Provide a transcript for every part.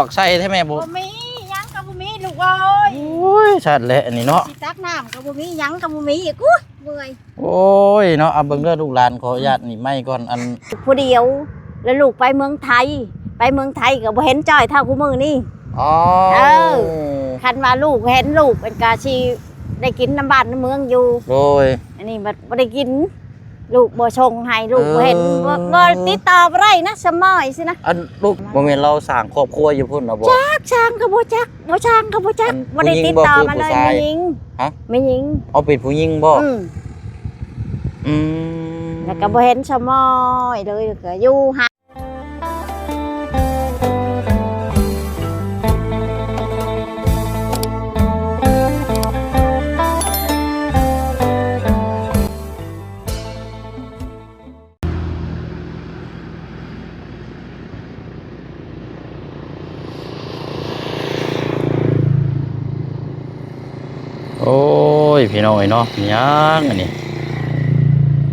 ອກໃສ່ແທ້ແມ່ ບໍ່ ບໍ່ມີຫຍັງກໍບໍ່ມີລູກເອີຍ. ໂອ້ຍ ຊັດແຫຼະອັນນີ້ເນາະ ຊິຕັກນ້ຳກໍບໍ່ມີ ຫຍັງກໍບໍ່ມີອີກ. ອຸ້ຍ ເມື່ອຍ. ໂອ້ຍເນາະ ເອົາເບິ່ງເດີລູກຫຼານ ຂໍອະນຸຍາດໜີບໄມກ່ອນ. ອັນ ຜູ້ດຽວ ແລ້ວລູກໄປເມືອງໄທ ໄປເມືອງໄທກໍບໍ່ເຫັນຈ້ອຍເທົ່າຄູ່ມື້ນີ້. ອໍ ເອີ ຄັນວ່າລູກເຫັນລູກ ມັນກໍຊິໄດ້ກິນນຳບ້ານນຳເມືອງຢູ່. ໂດຍ ອັນນີ້ບັດບໍ່ໄດ້ກິນ ລູກບໍ່ສົ່ງໃຫ້ ລູກບໍ່ເຫັນ ເອີ ບໍ່ ບໍ່ຕິດຕໍ່ບໍ່ໄດ້ນະ ສະໝອຍຊິນະ. ອັນລູກ ບໍ່ແມ່ນລາວສ້າງຄອບຄົວຢູ່ພຸ້ນນະບໍ່? ຈັກ ສ້າງກໍບໍ່ຈັກ ບໍ່ສ້າງກໍບໍ່ຈັກ ອັນ ບໍ່ໄດ້ຕິດຕໍ່ມາເລີຍ. ຜູ້ຍິງບໍ່ ຄືຜູ້ຊາຍ? ແມ່ຍິງ. ຮະ? ແມ່ຍິງ. ເອົາ ເປັນຜູ້ຍິງບໍ່? ອືມ ອືມ ແລ້ວກໍບໍ່ເຫັນສະໝອຍເລີຍ ກໍຢູ່ຫາ ໂອ້ຍ ພີ່ນ້ອງເອີຍເນາະ ຫຍັງອັນນີ້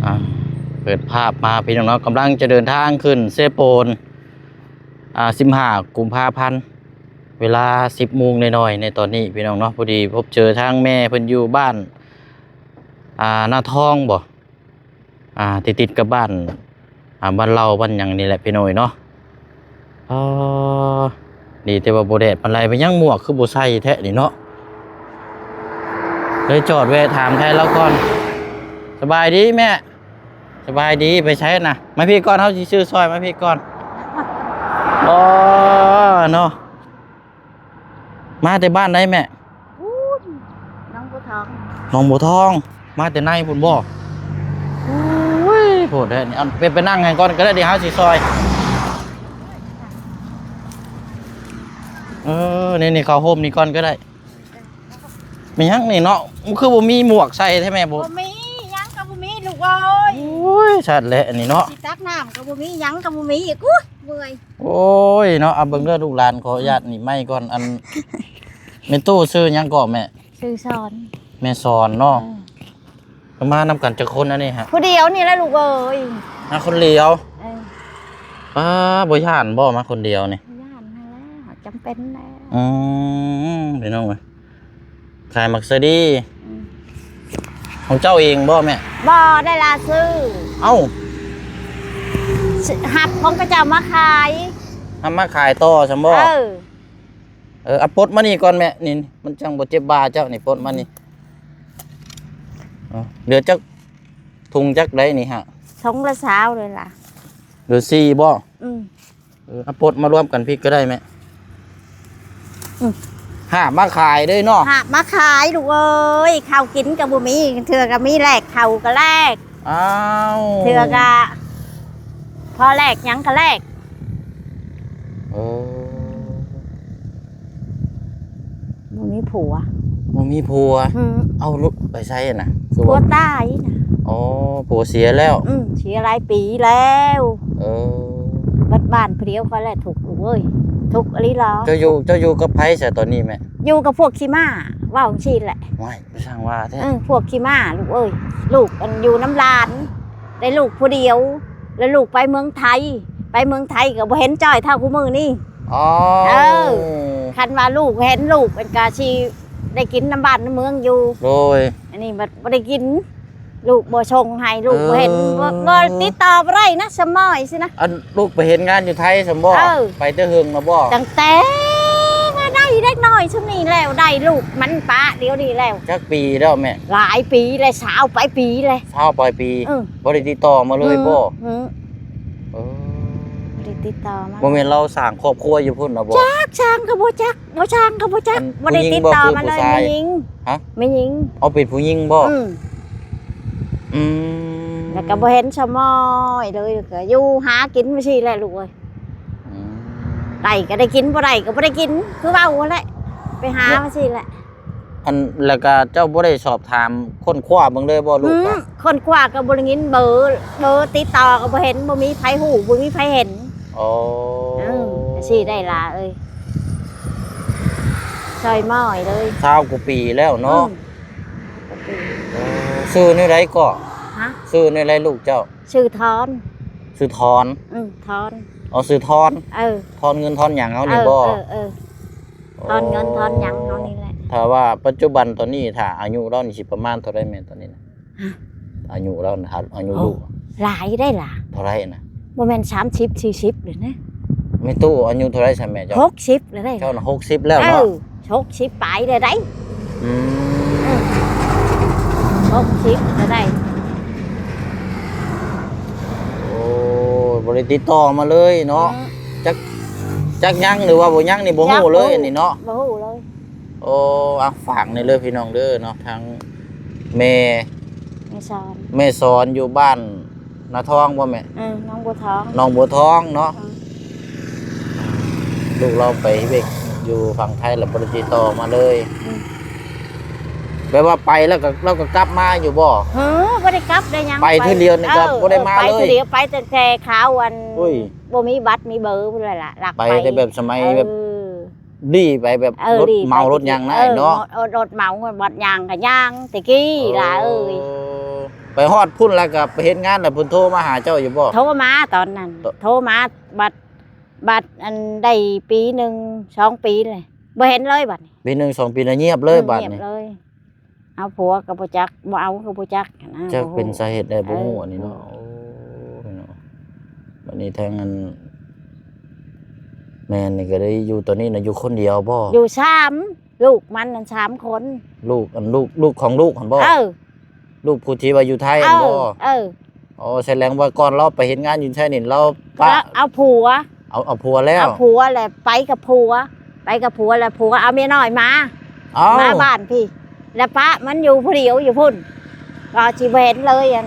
ອ່າ ເປີດພາບມາ ພີ່ນ້ອງເນາະ ກຳລັງຈະເດີນທາງຂຶ້ນເຊໂປນ ອ່າ ສິບຫ້າ ກຸມພາພັນ ເວລາ ສິບໂມງໜ້ອຍໆ ໃນຕອນນີ້ ພີ່ນ້ອງເນາະ. ພໍດີພົບເຈີທາງແມ່ເພິ່ນຢູ່ບ້ານ ອ່າ ນາທອງບໍ? ອ່າ ຕິດໆກັບບ້ານ ອ່າ ບ້ານເລົ່າ ບ້ານຫຍັງນີ້ແຫຼະ ພີ່ນ້ອງເອີຍເນາະ. ອໍ ດີແຕ່ວ່າບໍ່ແດດປານໃດ. ເປັນຫຍັງໝວກຄືບໍ່ໃສ່ແທ້ນີ້ເນາະ? ເລີຍຈອດແວະຖາມໄທລາວກ່ອນ. ສະບາຍດີແມ່. ສະບາຍດີ. ໄປໃສນະ? ມາພີ້ກ່ອນ ເຮົາຊິຊື້ຊ່ອຍ ມາພີ້ກ່ອນ. ອໍ ເນາະ. ມາແຕ່ບ້ານໃດແມ່? ພຸ້ນ ໜອງບົວທອງ. ໜອງບົວທອງ. ມາແຕ່ໃນພຸ້ນບໍ່? ໂອ້ຍ ໂພດແທ້ນີ້. ອັນ ໄປ ໄປນັ່ງໃຫ້ກ່ອນກໍໄດ້ ດຽວເຮົາຊິຊ່ອຍ. ເອີ ນີ້ ນີ້ ເຂົ້າຮົ່ມນີ້ກ່ອນກໍໄດ້. ແມ່ນຫຍັງນີ້ເນາະ? ມັນຄືບໍ່ມີໝວກໃສ່ແທ້ແມ່? ບໍ່ ບໍ່ມີຫຍັງກໍບໍ່ມີລູກເອີຍ. ໂອ້ຍ ຊັດແຫຼະອັນນີ້ເນາະ. ຊິຕັກນ້ຳກໍບໍ່ມີ ຫຍັງກໍບໍ່ມີອີກ. ອຸ້ຍ ເມື່ອຍ. ໂອ້ຍເນາະ ເອົາເບິ່ງເດີລູກຫຼານ ຂໍອະນຸຍາດໜີບໄມກ່ອນ. ອັນ ແມ່ຕູ້ຊື່ຫຍັງເກາະແມ່? ຊື່ສອນ. ແມ່ສອນເນາະ. ເອີ ມານຳກັນຈັກຄົນອັນນີ້ຮະ? ຜູ້ດຽວນີ້ແຫຼະລູກເອີຍ. ມາຄົນດຽວ? ເອີ. ປ້າ ບໍ່ຢ້ານບໍ່ມາຄົນດຽວນີ້? ຢ້ານຫັ້ນແລ້ວ ຈຳເປັນແລ້ວ. ອືມ ພີ່ນ້ອງເອີຍ ຂາຍໝາກສາລີ. ອືມ. ຂອງເຈົ້າເອງບໍ່ແມ່? ບໍ່ໄດ້ລະ ຊື້. ເອົ້າ ຮັບຂອງເຂົາເຈົ້າມາຂາຍ. ຮັບມາຂາຍຕໍ່ຊັ້ນບໍ່? ເອີ. ເອີ ເອົາປົດມານີ້ກ່ອນແມ່ ນີ້ ມັນຈັ່ງບໍ່ເຈັບບ່າເຈົ້ານີ້ ປົດມານີ້. ເອີ ເຫຼືອຈັກ ທຸງຈັກໃດນີ້ຮະ? ຖົງລະຊາວເລີຍລະ. ເຫຼືອສີ່ບໍ່? ອືມ. ເອີ ເອົາປົດມາລວມກັນພີ້ກໍໄດ້ແມ່. ອືມ. ຫາບມາຂາຍເດ້ເນາະ. ຫາບມາຂາຍລູກເອີຍ ເຂົ້າກິນກໍບໍ່ມີ ເທື່ອກໍມີແລກເຂົ້າກໍແລກ. ອ້າວ ເທື່ອກະພໍແລກຫຍັງກະແລກ. ເອີ ບໍ່ມີຜົວ. ບໍ່ມີຜົວ? ອືມ. ເອົ້າ ໄປໃສນະ? ຜົວຕາຍນະ. ອໍ ຜົວເສຍແລ້ວ? ອືມ ເສຍຫຼາຍປີແລ້ວ. ເອີ ບັດບ້ານຜູ້ດຽວຂ້ອຍແຫຼະທຸກລູກເອີຍ ທຸກອີ່ຫຼີຫຼໍ. ເຈົ້າຢູ່ ເຈົ້າຢູ່ກັບໃຜຊະຕອນນີ້ແມ່? ຢູ່ກັບພວກຂີ້ໝ້າ ເວົ້າຈັ່ງຊີ້ແຫຼະ. ວ້າຍ ໄປຊ່າງວ່າແທ້. ເອີ ພວກຂີ້ໝ້າລູກເອີຍ ລູກອັນຢູ່ນຳຫຼານ ໄດ້ລູກຜູ້ດຽວ ແລ້ວລູກໄປເມືອງໄທ ໄປເມືອງໄທກໍບໍ່ເຫັນຈ້ອຍເທົ່າຄູ່ມື້ນີ້. ອໍ ເອີ ຄັນວ່າລູກເຫັນລູກ ມັນກໍຊິໄດ້ກິນນຳບ້ານນຳເມືອງຢູ່. ໂດຍ ອັນນີ້ບັດບໍ່ໄດ້ກິນ ລູກບໍ່ສົ່ງໃຫ້ ລູກບໍ່ເຫັນ. ເອີ ບໍ່ ບໍ່ຕິດຕໍ່ບໍ່ໄດ້ນະ ສະໝອຍຊິນະ. ອັນລູກໄປເຮັດງານຢູ່ໄທຊັ້ນບໍ່? ເອີ ໄປແຕ່ເຫິງແລ້ວບໍ່? ຕັ້ງແຕ່ມາໄດ້ເດັກນ້ອຍຊຸມນີ້ແລ້ວ ໄດ້ລູກມັນປະດຽວນີ້ແລ້ວ. ຈັກປີແລ້ວແມ່? ຫຼາຍປີແລ້ວ ຊາວປາຍປີແລ້ວ. ຊາວປາຍປີ. ເອີ ບໍ່ໄດ້ຕິດຕໍ່ມາເລີຍບໍ່? ອືມ. ເອີ ບໍ່ໄດ້ຕິດຕໍ່ມາ. ບໍ່ແມ່ນລາວສ້າງຄອບຄົວຢູ່ພຸ້ນນະບໍ່? ຈັກ ສ້າງກໍບໍ່ຈັກ ບໍ່ຊ່າງກໍບໍ່ຈັກ. ອັນ ບໍ່ໄດ້ຕິດຕໍ່ມາເລີຍ. ຜູ້ຍິງບໍ່ ຄືຜູ້ຊາຍ? ແມ່ຍິງ. ຮະ? ແມ່ຍິງ. ເອົາ ເປັນຜູ້ຍິງບໍ່? ອືມ. ອືມ ແລ້ວກໍບໍ່ເຫັນສະໝອຍເລີຍ ກໍຢູ່ຫາກິນໄປຊີ້ແຫຼະລູກເອີຍ. ອືມ ໄດ້ກໍໄດ້ກິນ ບໍ່ໄດ້ກໍບໍ່ໄດ້ກິນ ຄືເວົ້າຫັ້ນແຫຼະ ໄປຫາມາຊີ້ແຫຼະ. ອັນ ແລ້ວກໍເຈົ້າບໍ່ໄດ້ສອບຖາມຄົ້ນຄວ້າເບິ່ງເລີຍບໍ່ລູກ? ອືມ ກະຄົ້ນຄວ້າກໍບໍ່ໄດ້ຍິນເບີ ເບີຕິດຕໍ່ກໍບໍ່ເຫັນ ບໍ່ມີໃຜຮູ້ ບໍ່ມີໃຜເຫັນ. ອໍ ອືມ ຈັ່ງຊີ້ໄດ້ຫຼາເອີຍ ຊ່ອຍໝ້ອຍເລີຍ. ຊາວກວ່າປີແລ້ວເນາະ. ອືມ ກວ່າປີ. ເອີ ຊື່ແນວໃດເກາະ? ຮະ? ຊື່ແນວໃດລູກເຈົ້າ? ຊື່ທອນ. ຊື່ທອນ. ອືມ ທອນ. ເອົາຊື້ທອນ ເອີ ທອນເງິນທອນຫຍັງເຮົານີ້ບໍ່? ເອີ ເອີ ເອີ ທອນເງິນທອນຫຍັງເຮົານີ້ແຫຼະ. ຖ້າວ່າປັດຈຸບັນຕອນນີ້ ຖ້າອາຍຸລາວນີ້ຊິປະມານເທົ່າໃດແມ່ຕອນນີ້ນະ? ອາຍຸລາວນະ ອາຍຸ ໂອ້ ລູກ ຫຼາຍໄດ໋ລະ. ເທົ່າໃດນະ? ບໍ່ແມ່ນສາມສິບ ສີ່ສິບເລີຍນະ. ແມ່ຕູ້ອາຍຸເທົ່າໃດຊັ້ນແມ່ເຈົ້າ? ຫົກສິບແລ້ວໄດ໋. ເຈົ້ານະຫົກສິບແລ້ວເນາະ? ເອີ ຫົກສິບປາຍແລ້ວໄດ໋. ອືມ ເອີ ຫົກສິບແລ້ວໄດ໋. ໂອ້ ບໍ່ໄດ້ຕິດຕໍ່ມາເລີຍເນາະ. ອືມ ຈັກ ຈັກຍັງ ຫຼືວ່າບໍ່ຍັງນີ້ບໍ່ຮູ້ເລີຍ ຈັກ ອັນນີ້ເນາະ ບໍ່ຮູ້ເລີຍ. ໂອ້ ອ່ະ ຝາກແດ່ເລີຍພີ່ນ້ອງເດີເນາະ ທາງແມ່ ແມ່ສອນ ແມ່ສອນຢູ່ບ້ານນາທອງບໍ່ແມ່? ເອີ ໜອງບົວທອງ ໜອງບົວທອງເນາະ. ອືມ ລູກລາວໄປເຮັດວຽກຢູ່ຝັ່ງໄທແລ້ວບໍ່ໄດ້ຕິດຕໍ່ມາເລີຍ. ອືມ ແບບວ່າໄປແລ້ວກໍ ລາວກໍກັບມາຢູ່ບໍ່? ເອີ ບໍ່ໄດ້ກັບໄດ້ຫຍັງ ໄປເທື່ອດຽວນີ້ກໍ ເອີ ບໍ່ໄດ້ມາເລີຍ. ໄປເທື່ອດຽວ ໄປຕັ້ງແຕ່ຄາວອັນ ໂອ້ຍ ບໍ່ມີບັດມີເບີພຸ້ນແຫຼະ ລັກໄປ ໄປແຕ່ແບບສະໄໝ ເອີ ແບບ ລີ້ໄປແບບ ເອີ ລີ້ໄປ ລົດເໝົາລົດຫຍັງນະ ເອີ ເນາະ ລົດ ລົດເໝົາບັດຍ່າງກໍຍ່າງແຕ່ກີ້ ເອີ ຫຼາເອີຍ. ໄປຮອດພຸ້ນແລ້ວກໍໄປເຮັດງານແລ້ວ ເພິ່ນໂທມາຫາເຈົ້າຢູ່ບໍ່? ໂທມາຕອນນັ້ນ ໂທ ໂທມາ ບັດ ບັດອັນໄດ້ປີໜຶ່ງສອງປີແລ້ວ ບໍ່ເຫັນເລີຍບັດນີ້. ປີໜຶ່ງສອງປີແລ້ວງຽບເລີຍ ອືມ ບັດນີ້ ງຽບເລີຍ. ເອົາຜົວກໍບໍ່ຈັກ ບໍ່ເອົາກໍບໍ່ຈັກນະ ຈັກເປັນສາເຫດໃດບໍ່ຮູ້ ເອີ ອັນນີ້ເນາະ. ໂອ້ ເນາະ ບັດນີ້ທາງອັນແມ່ນີ້ກໍໄດ້ຢູ່ ຕອນນີ້ນະຢູ່ຄົນດຽວບໍ່? ຢູ່ສາມ ລູກມັນນັ້ນສາມຄົນ. ລູກ ອັນລູກ ລູກຂອງລູກຫັ້ນບໍ່? ເອີ ລູກຜູ້ທີ່ວ່າຢູ່ໄທຫັ້ນບໍ່? ເອີ ເອີ ອໍ ສະແດງວ່າກ່ອນລາວໄປເຮັດງານຢູ່ໄທນີ້ ລາວປະ ລາວເອົາຜົວ ເອົາ ເອົາຜົວແລ້ວ ເອົາຜົວແລ້ວ ໄປກັບຜົວ ໄປກັບຜົວແລ້ວ ຜົວເອົາເມຍນ້ອຍມາ ເອົາ ມາບ້ານພີ້ ແລ້ວປະມັນຢູ່ຜູ້ດຽວຢູ່ພຸ້ນ ກໍຊິບໍ່ເຫັນເລີຍອັນ.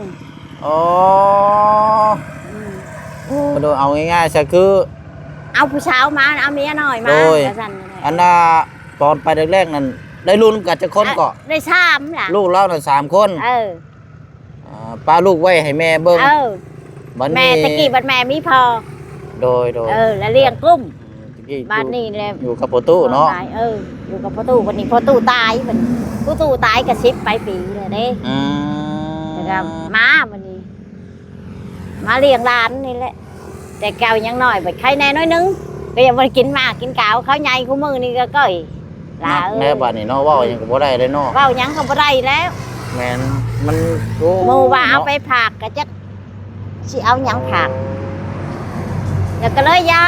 ອໍ ອືມ ໂດຍ ເອົາງ່າຍໆຊະ ຄືເອົາຜູ້ສາວມາ ເອົາເມຍນ້ອຍມາ ໂດຍ ວ່າຊັ້ນ. ອັນນ່າ ຕອນໄປແລກໆນັ້ນ ໄດ້ລູກນຳກັນຈັກຄົນເກາະ? ເອີ ໄດ້ສາມລະ ລູກລາວນັ້ນສາມຄົນ. ເອີ ອ່າ ປະລູກໄວ້ໃຫ້ແມ່ເບິ່ງ. ເອີ ບັດນີ້ ແມ່ ແຕ່ກີ້ບັດແມ່ມີພໍ່. ໂດຍໆ ເອີ ແລ້ວລ້ຽງກຸ້ມ. ອືມ ແຕ່ກີ້ ບັດນີ້ແຫຼະ ຢູ່ກັບພໍ່ຕູ້ເນາະ. ເອີ ຢູ່ກັບພໍ່ຕູ້ ບັດນີ້ພໍ່ຕູ້ຕາຍ ບັດພໍ່ຕູ້ຕາຍກໍສິບປາຍປີແລ້ວເດ້. ອືມ ແລ້ວກໍມາບັດນີ້ ມາລ້ຽງຫຼານນີ້ແຫຼະ. ແຕ່ເກົ່າຍັງນ້ອຍ ບັດໄຄແດ່ໜ້ອຍໜຶ່ງ ກໍຍັງບໍ່ໄດ້ກິນໝາກກິນກາວ. ເຂົາໃຫຍ່ຄູ່ມື້ນີ້ກໍກ້ອຍຫຼາຍ ໜັກແລ້ວບັດນີ້ເນາະ ເວົ້າຫຍັງກໍບໍ່ໄດ້ເລີຍເນາະ ເວົ້າຫຍັງກໍບໍ່ໄດ້ແລ້ວ. ແມ່ນ ມັນ ໂອ້ ໝູ່ວ່າເອົາໄປຝາກ ກໍຈັກຊິເອົາຫຍັງຝາກ ແລ້ວກໍເລີຍຢ່າ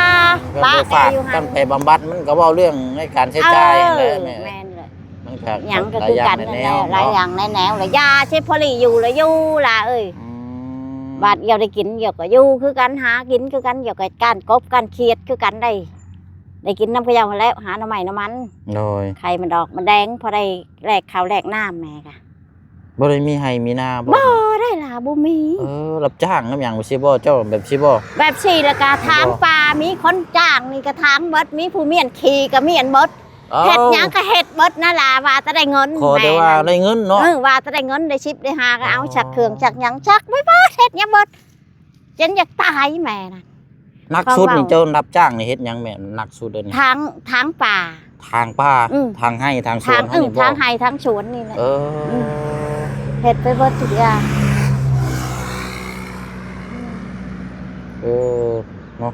ກໍເລີຍຝາກກັນໄປບຳບັດ. ມັນກໍເວົ້າເລື່ອງໃນການໃຊ້ຈ່າຍ ເອີ ຫັ້ນແຫຼະແມ່. ແມ່ນແຫຼະ ມັນກໍຫຍັງກໍຄືກັນນັ້ນແຫຼະ ຫຼາຍຢ່າງຫຼາຍແນວ ຫຼາຍຢ່າງຫຼາຍແນວ ລະຢ່າຊິພໍລີຢູ່ລະຢູ່ລະເອີຍ. ອືມ ບາດດຽວໄດ້ກິນ ດຽວກໍຢູ່ຄືກັນ ຫາກິນຄືກັນ ດຽວກໍກ້ານກົບກ້ານຂຽດຄືກັນໄດ໋ ໄດ້ກິນນຳເຂົາເຈົ້າຫັ້ນແຫຼະ ຫາໜໍ່ໄມ້ໜໍ່ມັນ. ໂດຍ ໄຂ່ມັນດອກມັນແດງ ພໍໄດ້ແລກເຂົ້າແລກນ້ຳແມ່ກະ. ບໍ່ໄດ້ມີໄຮ່ມີນາບໍ່? ບໍ່ໄດ້ລະ ບໍ່ມີ. ເອີ ຮັບຈ້າງນຳຫຍັງຊີ້ບໍ່ ເຈົ້າແບບຊີ້ບໍ່? ແບບຊີ້ ແລ້ວກະຖາງປ່າ ມີຄົນຈ້າງນີ້ກະຖາງເບິດ ມີຜູ້ມ້ຽນຂີ້ກະມ້ຽນເບິດ. ເອົ້າ ເຮັດຫຍັງກໍເຮັດເບິດນັ້ນລະ ວ່າແຕ່ໄດ້ເງິນ. ຂໍແຕ່ວ່າໄດ້ເງິນເນາະ. ເອີ ວ່າແຕ່ໄດ້ເງິນ ໄດ້ສິບໄດ້ຫ້າກໍເອົາ ອໍ ຊັກເຄື່ອງຊັກຫຍັງ ຊັກໄປເບິດ ເຮັດຫຍັງເບິດ ຈົນຢາກຕາຍແມ່ນັ້ນ. ໜັກສຸດນີ້ ເຈົ້າຮັບຈ້າງນີ້ເຮັດຫຍັງແມ່ ໜັກສຸດເດນີ້? ຖາງ ຖາງປ່າ ຖາງປ່າ. ອືມ ຖາງໄຮ່ຖາງສວນເຮົານີ້ບໍ່? ຖາງໄຮ່ຖາງສວນນີ້ແຫຼະ. ເອີ ອືມ ເຮັດໄປເບິດທຸກຢ່າງ. ເອີ ເນາະ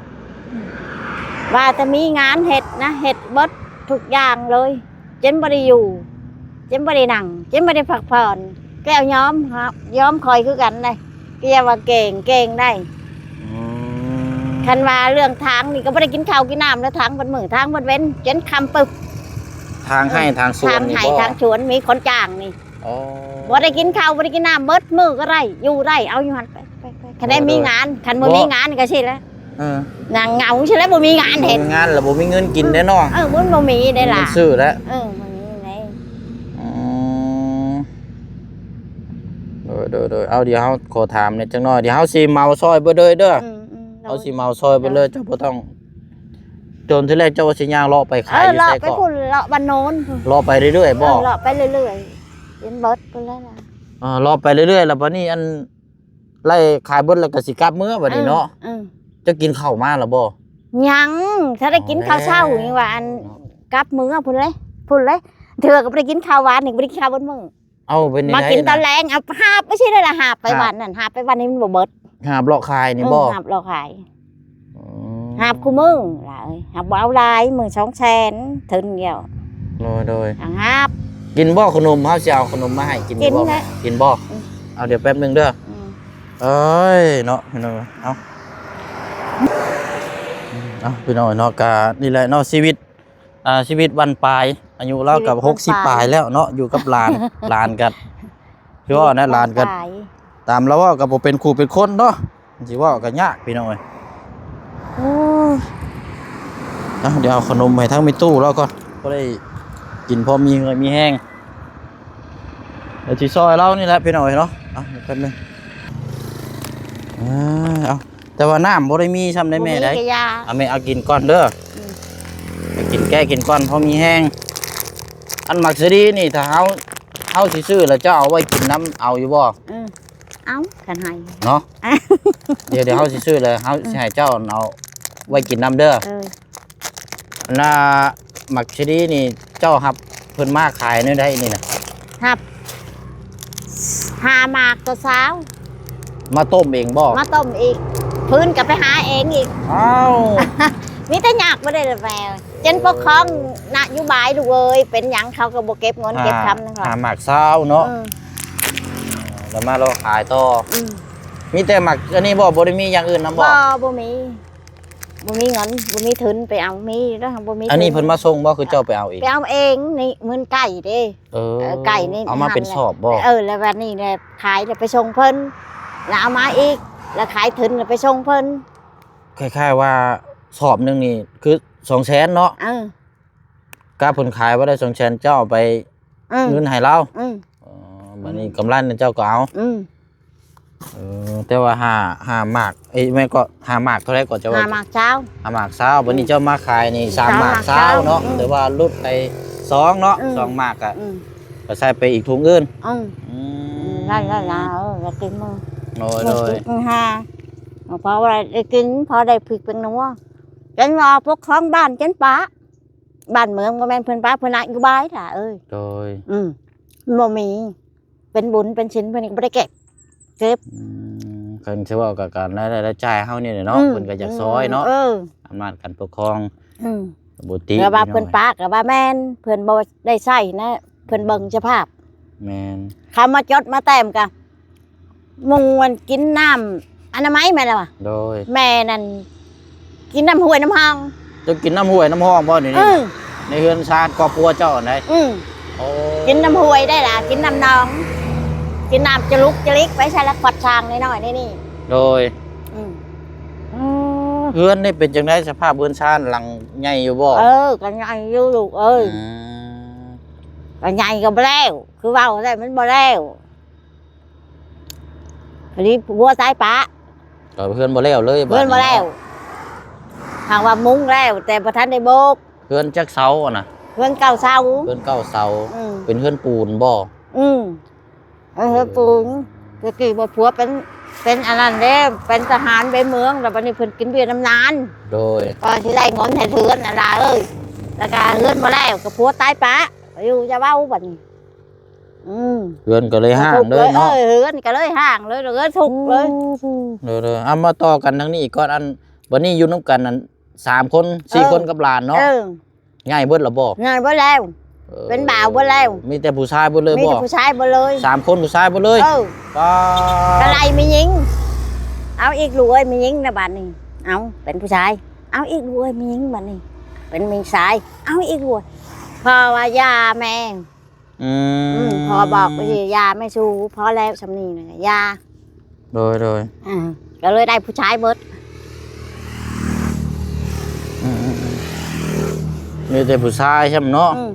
ອືມ ວ່າແຕ່ມີງານເຮັດນະ ເຮັດເບິດທຸກຢ່າງເລີຍ ຈົນບໍ່ໄດ້ຢູ່ ຈົນບໍ່ໄດ້ນັ່ງ ຈົນບໍ່ໄດ້ພັກຜ່ອນ. ແກ້ວຍອມ ຍອມຂ້ອຍຄືກັນໄດ໋ ແກ້ວວ່າເກັ່ງ ເກັ່ງໄດ໋. ອືມ ຄັນວ່າເລື່ອງຖາງນີ້ກໍບໍ່ໄດ້ກິນເຂົ້າກິນນ້ຳແລ້ວ ຖາງເບິດມື້ ຖາງເບິດເວັນ ຈົນຄ່ຳປຶບ. ຖາງໄຮ່ ເອີ ຖາງສວນນີ້ບໍ່? ຖາງໄຮ່ຖາງສວນ ມີຄົນຈ້າງນີ້. ອໍ ບໍ່ໄດ້ກິນເຂົ້າ ບໍ່ໄດ້ກິນນ້ຳ ເບິດມື້ກໍໄດ້ ຢູ່ໄດ້ ເອົາຢູ່ຫັ້ນໄປ ໄປ ໄປ. ຄັນໄດ້ມີງານ ຄັນບໍ່ມີງານກໍຊີ້ແຫຼະ. ເອີ ນັ່ງເຫງົາຊີ້ແຫຼະ ບໍ່ມີງານເຮັດ ບໍ່ມີງານແລ້ວບໍ່ມີເງິນກິນເດ້ເນາະ. ເອີ ມັນບໍ່ມີເດ້ລະ ບໍ່ມີເງິນຊື້ແລ້ວ. ເອີ ບໍ່ມີແລ້ວ. ອືມ ໂດຍ ໂດຍ ໂດຍ ເອົາ ດຽວເຮົາຂໍຖາມແດ່ຈັກໜ້ອຍ ດຽວເຮົາຊິເໝົາຊ່ອຍເບິດເລີຍເດີ. ອືມ ອືມ ເຮົາຊິເໝົາຊ່ອຍເບິດເລີຍ ເຈົ້າບໍ່ຕ້ອງ. ໂຕທີແລກເຈົ້າວ່າຊິຍ່າງເລາະໄປຂາຍຢູ່ໃສເກາະ? ເອີ ເລາະໄປພຸ້ນ ເລາະບ້ານໂນນພຸ້ນ. ເລາະໄປເລື້ອຍໆບໍ່? ເອີ ເລາະໄປເລື້ອຍໆ ຈົນເບິດພຸ້ນແຫຼະ. ອ່າ ເລາະໄປເລື້ອຍໆ ແລ້ວບັດນີ້ອັນ ໄລ່ຂາຍເບິດແລ້ວກໍຊິກັບເມືອບັດນີ້ເນາະ. ເອີ ເຈົ້າກິນເຂົ້າມາແລ້ວບໍ່? ຍັງ ຖ້າໄດ້ກິນເຂົ້າເຊົ້າ ອໍ ນີ້ວ່າອັນ ເນາະ ກັບເມືອພຸ້ນເລີຍ ພຸ້ນເລີຍ. ເທື່ອກໍບໍ່ໄດ້ກິນເຂົ້າ ວານນີ້ບໍ່ໄດ້ກິນເຂົ້າເບິດມື້. ເອົາ ເປັນ ມາກິນຕອນແລງ ເອົາຫາບໄປຊີ້ໄດ້ລະ ຫາບໄປວັນນັ້ນ ຫາບໄປວັນນີ້ມັນບໍ່ເບິດ. ຫາບເລາະຂາຍນີ້ບໍ່? ເອີ ຫາບເລາະຂາຍ. ອໍ ຮັບຄູ່ມື້ຫຼາຍ ຮັບບໍ່ເອົາຫຼາຍ ມື້ສອງແສນທຶນດຽວ. ໂດຍ ໂດຍ ຮັບ. ກິນບໍ່ຂະໜົມ? ເຮົາຊິເອົາຂະໜົມມາໃຫ້ກິນຢູ່ບໍ່? ກິນແຫຼະ ກິນບໍ່? ອືມ ເອົາ ດຽວແປັບໜຶ່ງເດີ. ອືມ ເອີຍເນາະ ພີ່ນ້ອງເອີຍ ເອົາ ເອົາ ພີ່ນ້ອງເນາະ ກະນີ້ແຫຼະເນາະ ຊີວິດ ອ່າ ຊີວິດບັ້ນປາຍ ອາຍຸລາວກໍຫົກສິບປາຍແລ້ວເນາະ ຢູ່ກັບຫຼານ ຫຼານກໍ ຄືວ່ານະ ຫຼານກໍ ຕາມລາວເວົ້າກໍບໍ່ເປັນຄູ່ເປັນຄົນເນາະ ຊິເວົ້າກໍຍາກ ພີ່ນ້ອງເອີຍ. ໂອ້ຍ ເອົາ ດຽວເອົາຂະໜົມໃຫ້ທາງແມ່ຕູ້ລາວກ່ອນ ພໍໄດ້ກິນພໍມີເຫື່ອມີແຮງ ດຽວຊິຊ່ອຍລາວນີ້ແຫຼະ ພີ່ນ້ອງເອີຍເນາະ. ເອົາ ແປັບໜຶ່ງ ເອົາ ແຕ່ວ່ານ້ຳບໍ່ໄດ້ມີຊ້ຳໃດ໋ແມ່ໃດ໋. ບໍ່ມີກະຢາ ເອົາແມ່ເອົາກິນກ່ອນເດີ. ອືມ ໃຫ້ກິນແກ້ກິນກ່ອນພໍມີແຮງ. ອັນໝາກສາລີນີ້ ຖ້າເຮົາ ເຮົາຊິຊື້ແລ້ວເຈົ້າເອົາໄວ້ກິນນຳ ເອົາຢູ່ບໍ່? ອືມ ເອົາ ຄັນໃຫ້ເນາະ. ດຽວ ດຽວເຮົາຊິຊື້ແລ້ວ ເຮົາຊິໃຫ້ເຈົ້າເອົາໄວ້ກິນນຳເດີ. ເອີ ອັນນ່າ ໝາກສາລີນີ້ເຈົ້າຮັບເພິ່ນມາຂາຍແນວໃດນີ້ນະ? ຮັບ ຫ້າໝາກກໍຊາວ. ມາຕົ້ມເອງບໍ່? ມາຕົ້ມອີກ ຟືນກໍໄປຫາເອງອີກ. ອ້າວ ມີແຕ່ຍາກບໍ່ໄດ້ແລ້ວແມ່ ຈົນປົກຄອງນະໂຍບາຍລູກເອີຍ ເປັນຫຍັງເຂົາກໍບໍ່ເກັບເງິນເກັບຄຳນຳເຂົາ. ຫ້າໝາກຊາວເນາະ. ອືມ ແລ້ວມາລອຂາຍຕໍ່. ອືມ ມີແຕ່ໝາກອັນນີ້ບໍ່? ບໍ່ໄດ້ມີຢ່າງອື່ນນຳບໍ່? ບໍ່ ບໍ່ມີ. ບໍ່ມີເງິນ ບໍ່ມີທຶນໄປເອົາ ມີແລ້ວບໍ່ມີ. ອັນນີ້ເພິ່ນມາສົ່ງບໍ່ ຄືເຈົ້າໄປເອົາເອງ? ໄປເອົາເອງນີ້ ເງິນໄກ່ເດ້. ເອີ ເອີ ໄກ່ນີ້ ເອົາມາເປັນສອບບໍ່? ເອີ ແລ້ວບັດນີ້ແຫຼະ ຂາຍແລ້ວໄປສົ່ງເພິ່ນ ແລ້ວເອົາມາອີກ ແລ້ວຂາຍທຶນແລ້ວໄປສົ່ງເພິ່ນ. ຄ້າຍໆວ່າສອບໜຶ່ງນີ້ຄືສອງແສນເນາະ. ເອີ ກະເພິ່ນຂາຍບໍ່ໄດ້ສອງແສນ ເຈົ້າເອົາໄປ ອືມ ເງິນໃຫ້ລາວ. ອືມ ອໍ ບັດນີ້ກຳໄລນັ້ນເຈົ້າກໍເອົາ. ອືມ ເອີ ແຕ່ວ່າຫ້າ ຫ້າໝາກ ເອີຍ ແມ່ນກໍຫ້າໝາກເທົ່າໃດກໍຈະວ່າ? ຫ້າໝາກຊາວ. ຫ້າໝາກຊາວ. ບັດນີ້ເຈົ້າມາຂາຍນີ້ ອືມ ສາມໝາກຊາວເນາະ. ອືມ ແຕ່ວ່າຫຼຸດໄປສອງເນາະ. ອືມ ສອງໝາກກະ ອືມ ກໍໃສ່ໄປອີກຖົງອື່ນ. ອືມ ອືມ ນັ້ນລະລະ ເອີ ລະກິນມື້ ໂດຍ ມື້ ໂດຍ ມື້ຫ້າ ພໍໄດ້ກິນ ພໍໄດ້ພິກແປ້ງນົວ. ຈົນວ່າປົກຄອງບ້ານຈົນປະ ບ້ານເມືອງບໍ່ແມ່ນເພິ່ນປະ ເພິ່ນນະໂຍບາຍ ຖ້າເອີຍ. ໂດຍ ອືມ ບໍ່ມີ ເປັນບຸນເປັນສິນເພິ່ນກໍບໍ່ໄດ້ເກັບ ເກັບ. ອືມ ຄັນຊິເວົ້າກໍການລາຍ ລາຍຈ່າຍເຮົານີ້ແຫຼະເນາະ. ອືມ ເພິ່ນກໍຢາກຊ່ອຍເນາະ. ເອີ ອຳນາດການປົກຄອງ. ອືມ ບໍ່ຕິ ແຕ່ວ່າເພິ່ນປະກໍວ່າແມ່ນ ເພິ່ນບໍ່ໄດ້ໃຊ້ນະ ເພິ່ນເບິ່ງສະພາບ. ແມ່ນ ເຂົາມາຈົດມາແຕ້ມກໍ ໝູ່ອັນກິນນ້ຳອະນາໄມແມ່ນລະວະ? ໂດຍ ແມ່ນັ້ນກິນນ້ຳຫ້ວຍນ້ຳຮ່ອງ. ເຈົ້າກິນນ້ຳຫ້ວຍນ້ຳຮ່ອງບໍ່ນີ້? ເອີ ໃນເຮືອນຊານຄອບຄົວເຈົ້າຫັ້ນໃດ? ອືມ ໂອ້ ກິນນ້ຳຫ້ວຍໄດ້ລະ ກິນນ້ຳໜອງ ກິນນ້ຳຈະລຸກຈະລິກໄປໃສ່ລະຂອດຊ່າງນ້ອຍໆນີ້. ໂດຍ ອືມ ເຮືອນນີ້ເປັນຈັ່ງໃດ ສະພາບເຮືອນຊານ ຫຼັງໃຫຍ່ຢູ່ບໍ່? ເອີ ກໍໃຫຍ່ຢູ່ລູກເອີຍ. ອືມ ກໍໃຫຍ່ກໍບໍ່ແລ້ວ ຄືເວົ້າແລ້ວມັນບໍ່ແລ້ວ. ອັນນີ້ຜົວຕາຍປະ ກໍເຮືອນບໍ່ແລ້ວເລີຍ. ເຮືອນບໍ່ແລ້ວ ຫາກວ່າມຸງແລ້ວ ແຕ່ບໍ່ທັນໄດ້ໂບກ. ເຮືອນຈັກເສົາຫັ້ນນະ? ເຮືອນເກົ້າເສົາ. ເຮືອນເກົ້າເສົາ. ອືມ ເປັນເຮືອນປູນບໍ່? ອືມ ເອີ ເຮືອນປູນ. ແຕ່ກີ້ວ່າຜົວເປັນ ເປັນອັນນັ້ນເດ້ ເປັນທະຫານໄປເມືອງ ແລ້ວບັດນີ້ເພິ່ນກິນເບັ້ຍນຳນານ. ໂດຍ ກໍຊິໄດ້ເງິນເຮັດເຮືອນຫັ້ນລະເອີຍ. ແລ້ວກໍເຮືອນບໍ່ແລ້ວ ກໍຜົວຕາຍປະ ຢູ່ຈະເວົ້າບັດນີ້. ອືມ ເຮືອນກໍເລີຍຮ້າງເລີຍເນາະ. ເອີ ເຮືອນກໍເລີຍຮ້າງເລີຍ ເລີຍທຸກເລີຍ. ໂດຍໆ ເອົາມາຕໍ່ກັນທາງນີ້ອີກກ່ອນ. ອັນ ບັດນີ້ຢູ່ນຳກັນນັ້ນ ສາມຄົນ ສີ່ຄົນກັບຫຼານເນາະ. ເອີ ໃຫຍ່ເບິດແລ້ວບໍ່? ໃຫຍ່ເບິດແລ້ວ. ເອີ ເປັນບ່າວເບິດແລ້ວ. ມີແຕ່ຜູ້ຊາຍເບິດເລີຍບໍ່? ມີແຕ່ຜູ້ຊາຍເບິດເລີຍ. ສາມຄົນຜູ້ຊາຍເບິດເລີຍ. ເອີ ກໍໄລ່ແມ່ຍິງ ເອົາອີກລູກເອີຍ ແມ່ຍິງນະ. ບັດນີ້ ເອົາ ເປັນຜູ້ຊາຍ ເອົາອີກລູກເອີຍ ແມ່ຍິງ. ບັດນີ້ເປັນແມ່ຍິງຊາຍ ເອົາອີກລູກ. ພໍ່ວ່າຢ່າແມ່ ອືມ ອືມ ພໍ່ບອກວ່າຢ່າແມ່ຊູ ພໍແລ້ວ ສ່ຳນີ້ນະ ຢ່າ. ໂດຍໆ ອ່າ ກໍເລີຍໄດ້ຜູ້ຊາຍເບິດ. ອືມໆໆ ມີແຕ່ຜູ້ຊາຍຊ້ຳເນາະ. ອືມ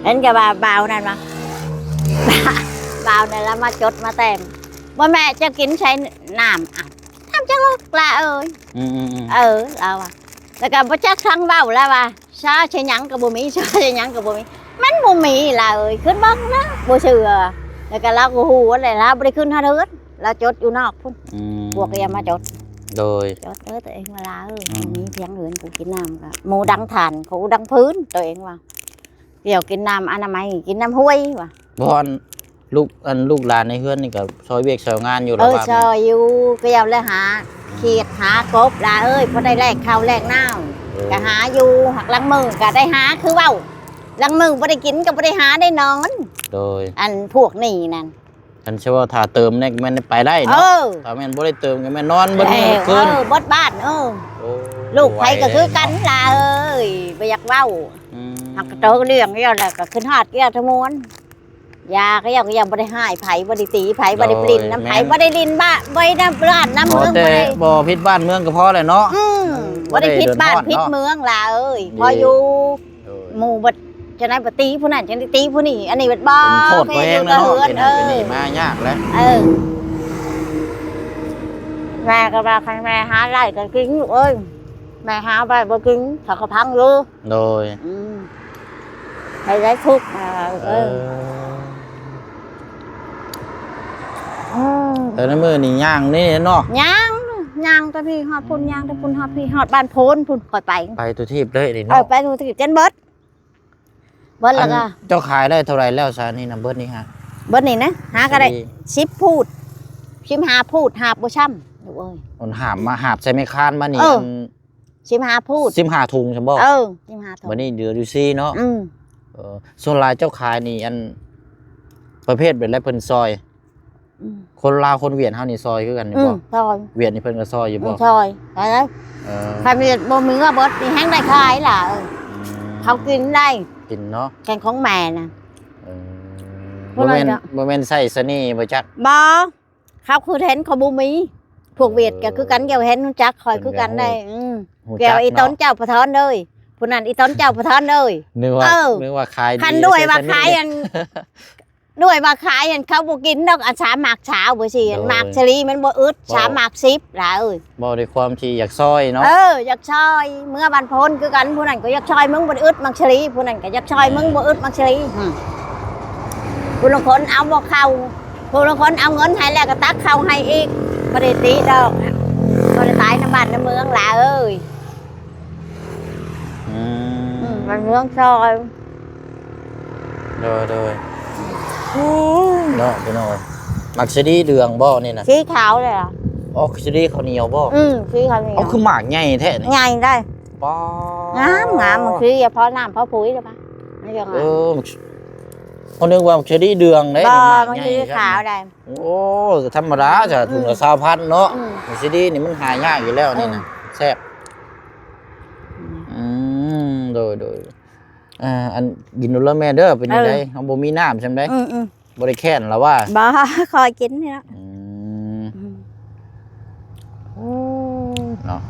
ເຫັນແຕ່ວ່າບ່າວນັ້ນວ່າ ບ່າວນັ້ນລະມາຈົດມາແຕ້ມ ວ່າແມ່ຈະກິນໃສ່ນ້ຳ ອ້າວ ນ້ຳຈັກລູກລະເອີຍ. ອືມໆໆ ເອີ ລາວວ່າ ແລ້ວກໍບໍ່ຈັກທາງເວົ້າ ລາວວ່າ ຊາໃສ່ຫຍັງກໍບໍ່ມີ ຊາໃສ່ຫຍັງກໍບໍ່ມີ ມັນບໍ່ມີລະເອີຍ ຂຶ້ນເບິ່ງນະ ບໍ່ເຊື່ອ. ແລ້ວກໍລາວກໍຮູ້ແຫຼະ ລາວບໍ່ໄດ້ຂຶ້ນຮອດເຮືອນ ລາວຈົດຢູ່ນອກພຸ້ນ. ອືມ ພວກກໍຢ່າມາຈົດ. ໂດຍ ຈົດເດີຕົວເອງວ່າ ລາວເອີຍ ອືມ ມີພຽງເຮືອນກູກິນນ້ຳ ກໍໝູ່ດັງຖ່ານ ເຂົາດັງຟືນ ຕົວເອງວ່າ ກ່ຽວກິນນ້ຳອະນາໄມ ກິນນ້ຳຫ້ວຍວ່າ. ບໍ່ ອັນ ລູກ ອັນ ລູກຫຼານໃນເຮືອນນີ້ກໍຊ່ອຍວຽກຊ່ອຍງານຢູ່ລະ ເອີ ວ່າ ຊ່ອຍຢູ່ ກໍຢ່າແລະຫາ ຂຽດຫາກົບຫຼາເອີຍ ພໍໄດ້ແລກເຂົ້າແລກນ້ຳ ເອີ ກະຫາຢູ່ ຫາກລາງມື້ກະໄດ້ຫາຄືເວົ້າ ລາງມື້ບໍ່ໄດ້ກິນກະບໍ່ໄດ້ຫາໄດ້ນອນ ໂດຍ ອັນພວກນີ້ນັ້ນ ຄັນຊິເວົ້າຖ້າເຕີມນີ້ແມ່ນໄປໄດ້ເນາະ ເອີ ຖ້າແມ່ນບໍ່ໄດ້ເຕີມກະແມ່ນນອນເບິດມື້ເບິດຄືນ ເອີ ເບິດບ້ານ ເອີ ໂອ້ ລູກໃຜກະຄືກັນຫຼາເອີຍ ບໍ່ຢາກເວົ້າ ອືມ ຫາກໂຕລ້ຽງແລ້ວລະກະຄຶດຮອດແກ້ວທະມວນ ຢາກະເຈົ້າກະຍັງບໍ່ໄດ້ຮ້າຍໃຜ ບໍ່ໄດ້ຕີໃຜ ບໍ່ໄດ້ຫຼິ້ນນຳໃຜ ບໍ່ໄດ້ຫຼິ້ນບ້າ ບໍ່ໄດ້ນຳບ້ານນຳເມືອງ ບໍ່ໄດ້ ບໍ່ຜິດບ້ານເມືອງກະພໍແລ້ວເນາະ ອືມ ບໍ່ໄດ້ຜິດບ້ານຜິດເມືອງຫຼາເອີຍ ພໍຢູ່ ໂດຍ ໝູ່ບັດຈັ່ງໃດບັດຕີຜູ້ນັ້ນ ຈັ່ງໄດ້ຕີຜູ້ນີ້ ອັນນີ້ບັດບໍ່ ໂທດຕົວເອງເນາະ ເອີ ມາຍາກແລ້ວ ເອີ ແມ່ກະວ່າຄັນແມ່ຫາໄດ້ກະກິນລູກເອີຍ ແມ່ຫາໄດ້ບໍ່ກິນເຂົາກະພັງຢູ່ ໂດຍ ອືມ ໃຫ້ໄດ້ທຸກ ເອີ ເອີ ເອີ ແຕ່ລະມື້ນີ້ຍ່າງນີ້ເນາະ ຍ່າງ ຍ່າງແຕ່ພີ້ຮອດພຸ້ນ ຍ່າງແຕ່ພຸ້ນຮອດພີ້ ຮອດບ້ານໂພນພຸ້ນ ຂ້ອຍໄປ ໄປທຸກທີບເລີຍນີ້ ເອີ ເນາະ ໄປທຸກທີບ ຈົນເບິດ ເບິດແລ້ວກະ ອັນເຈົ້າຂາຍໄດ້ເທົ່າໃດແລ້ວຊະນີ້ນະ ເບິດນີ້ຮະ ເບິດນີ້ນະ ຫາກະໄດ້ສິບພູດ ສິບຫ້າພູດ ຫາບບໍ່ຊ່ຳ ລູກເອີຍ ມັນຫາບມາ ຫາບໃສ່ແມ່ຄານມານີ້ ເອີ ອັນ ສິບຫ້າພູດ ສິບຫ້າຖົງຊັ້ນບໍ່ ເອີ ສິບຫ້າຖົງ ບາດນີ້ເຫຼືອຢູ່ສີ່ເນາະ ອືມ ເອີ ສ່ວນຫຼາຍເຈົ້າຂາຍນີ້ ອັນ ປະເພດແບບໃດເພິ່ນຊ່ອຍ ອືມ ຄົນລາວຄົນຫວຽດເຮົານີ້ຊ່ອຍຄືກັນຢູ່ບໍ່ ອືມ ຊ່ອຍ ຫວຽດນີ້ເພິ່ນກະຊ່ອຍຢູ່ບໍ່ ຊ່ອຍ ໄປເລີຍ ເອີ ຄັນຫວຽດບໍ່ມີເງິນເບິດນີ້ແຮ່ງໄດ້ຂາຍຫຼາຍ ອືມ ເຂົາກິນໄດ້ ກິນເນາະ ແກງຂອງແມ່ນະ ເອີ ບໍ່ແມ່ນ ບໍ່ແມ່ນໃຊ້ສະເໜ່ບໍ່ຈັກ ບໍ່ ເຂົາຄືເຫັນເຂົາບໍ່ມີ ພວກຫວຽດກະຄືກັນ ເອີ ເຈົ້າເຫັນຮູ້ຈັກຂ້ອຍຄືກັນໄດ໋ ອືມ ແກ້ວອີ່ຕົນເຈົ້າປະທອນເດີ ຜູ້ນັ້ນອີ່ຕົນເຈົ້າປະທອນເດີ ນຶກວ່າ ເອີ ນຶກວ່າຂາຍດີ ຄັນດ້ວຍວ່າຂາຍອັນ ດ້ວຍວ່າຂາຍຫັ້ນເຂົາບໍ່ກິນດອກ ອັນສາມໝາກຊາວບໍ່ຊີ້ ໂດຍ ໝາກສາລີມັນບໍ່ອຶດ ບໍ່ ສາມໝາກສິບຫຼາເອີຍ ເວົ້າດ້ວຍຄວາມທີ່ຢາກຊ່ອຍເນາະ ເອີ ຢາກຊ່ອຍ ເມືອບ້ານໂພນຄືກັນ ຜູ້ນັ້ນກະຢາກຊ່ອຍ ມຶງບໍ່ໄດ້ອຶດໝາກສາລີ ຜູ້ນັ້ນກະຢາກຊ່ອຍ ອືມ ມຶງບໍ່ອຶດໝາກສາລີ ອືມ ຜູ້ລາງຄົນເອົາບໍ່ເຂົ້າ ຜູ້ລາງຄົນເອົາເງິນໃຫ້ແລ້ວກະຕັກເຂົ້າໃຫ້ອີກ ບໍ່ໄດ້ຕິດອກ ບໍ່ໄດ້ຕາຍນຳບ້ານນຳເມືອງຫຼາເອີຍ ອືມ ອືມ ບ້ານເມືອງຊ່ອຍ ໂດຍ ໂດຍ ໂອ້ ເນາະພີ່ນ້ອງເອີຍ ໝາກສາລີເຫຼືອງບໍ່ນີ້ນະ ສີຂາວເລີຍ ອອກສາລີເຂົ້າໜຽວບໍ່ ອືມ ສີເຂົ້າໜຽວ ເອົາ ຄືໝາກໃຫຍ່ແທ້ນີ້ ໃຫຍ່ໄດ໋ ປາ ງາມ ງາມ ໝາກສາລີພໍນ້ຳພໍປຸ໋ຍລະປະ ເອີ ເຮົານຶກວ່າໝາກສາລີເຫຼືອງເດ້ ບໍ່ ໝາກໃຫຍ່ ມັນສີຂາວໄດ໋ ໂອ້ ທຳມະດາຊະ ອືມ ຖົງລະຊາວພັນເນາະ ອືມ ໝາກສາລີນີ້ມັນຫາຍາກຢູ່ແລ້ວນີ້ນະ ເອີ ແຊບ ອືມ ອືມ ໂດຍ ໂດຍ ອ່າ ອັນ ກິນໂລດແມ່ເດີ ເປັນຈັ່ງໃດ ເອີ ເຮົາບໍ່ມີນ້ຳຊ່ຳໃດ ອືມໆ ບໍ່ໄດ້ແຄ້ນລະວ່າ ບໍ່ ຄ່ອຍກິນນີ້ລະ ອືມ ອືມ ໂອ້ ເນາະ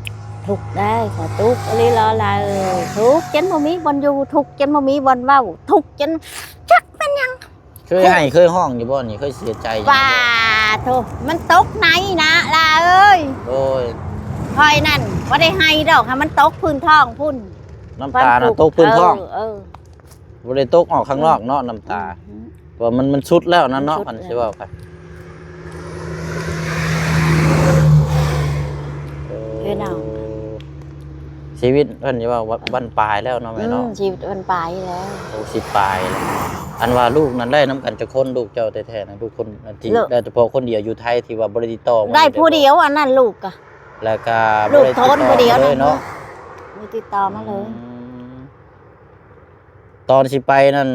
ທຸກໄດ໋ ຂໍທຸກອີ່ຫຼີລະລາເອີຍ ທຸກຈົນບໍ່ມີບ່ອນຢູ່ ທຸກຈົນບໍ່ມີບ່ອນເວົ້າ ທຸກຈົນຈັກແມ່ນຫຍັງ ເຄີຍໄຫ້ເຄີຍຮ້ອງຢູ່ບໍ່ນີ້ ເຄີຍເສຍໃຈຢູ່ບໍ່ ວ່າໂທ້ ມັນຕົກໃນນະລາເອີຍ ໂດຍ ຂ້ອຍນັ້ນບໍ່ໄດ້ໄຫ້ດອກ ໃຫ້ມັນຕົກພື້ນທ້ອງພຸ້ນ ນ້ຳຕານະຕົກພື້ນທ້ອງ ເອີ ເອີ ບໍ່ໄດ້ຕົກອອກຂ້າງນອກເນາະ ອືມ ນ້ຳຕາ ອືມ ເພາະວ່າມັນ ມັນສຸດແລ້ວນັ້ນເນາະ ມັນສຸດແລ້ວ ຄັນຊິເວົ້າໄປ ເອີ ພີ່ນ້ອງ ຊີວິດເພິ່ນຊິວ່າບັ້ນປາຍແລ້ວເນາະແມ່ເນາະ ອືມ ຊີວິດບັ້ນປາຍແລ້ວ ຫົກສິບປາຍແລ້ວ ອັນວ່າລູກນັ້ນໄດ້ນຳກັນຈັກຄົນ ລູກເຈົ້າແທ້ໆນະ ລູກຄົນທີ່ ໄດ້ສະເພາະຄົນດຽວຢູ່ໄທທີ່ວ່າບໍ່ໄດ້ຕິດຕໍ່ມາ ໄດ້ຜູ້ດຽວ ອັນນັ້ນລູກກະ ແລ້ວກະບໍ່ໄດ້ຕິດຕໍ່ມາເລີຍເນາະ ບໍ່ຕິດຕໍ່ມາເລີຍ ອືມ ຕອນຊິໄປນັ້ນ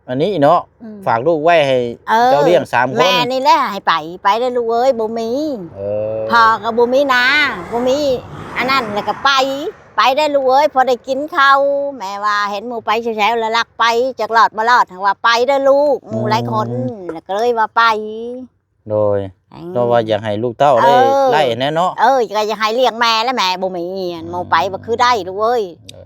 ອັນນີ້ເນາະ ອືມ ຝາກລູກໄວ້ໃຫ້ ເອີ ເຈົ້າລ້ຽງສາມຄົນ ແມ່ນີ້ແຫຼະໃຫ້ໄປ ໄປເດີລູກເອີຍ ບໍ່ມີ ເອີ ພໍ່ກະບໍ່ມີນາ ບໍ່ມີອັນນັ້ນ ແລ້ວກະໄປ ໄປເດີລູກເອີຍ ພໍໄດ້ກິນເຂົ້າ ແມ່ວ່າເຫັນໝູ່ໄປແຊວໆ ລະລັກໄປ ຈັກລອດບໍ່ລອດ ຫາກວ່າໄປເດີລູກ ໝູ່ຫຼາຍຄົນ ອືມ ແລ້ວກະເລີຍວ່າໄປ ໂດຍ ເພາະວ່າຢາກໃຫ້ລູກເຕົ້າໄດ້ ເອີ ໄດ້ແນ່ເນາະ ເອີ ກະຢາກໃຫ້ລ້ຽງແມ່ແລະ ແມ່ບໍ່ມີ ອືມ ໝູ່ໄປບໍ່ຄືໄດ້ລູກເອີຍ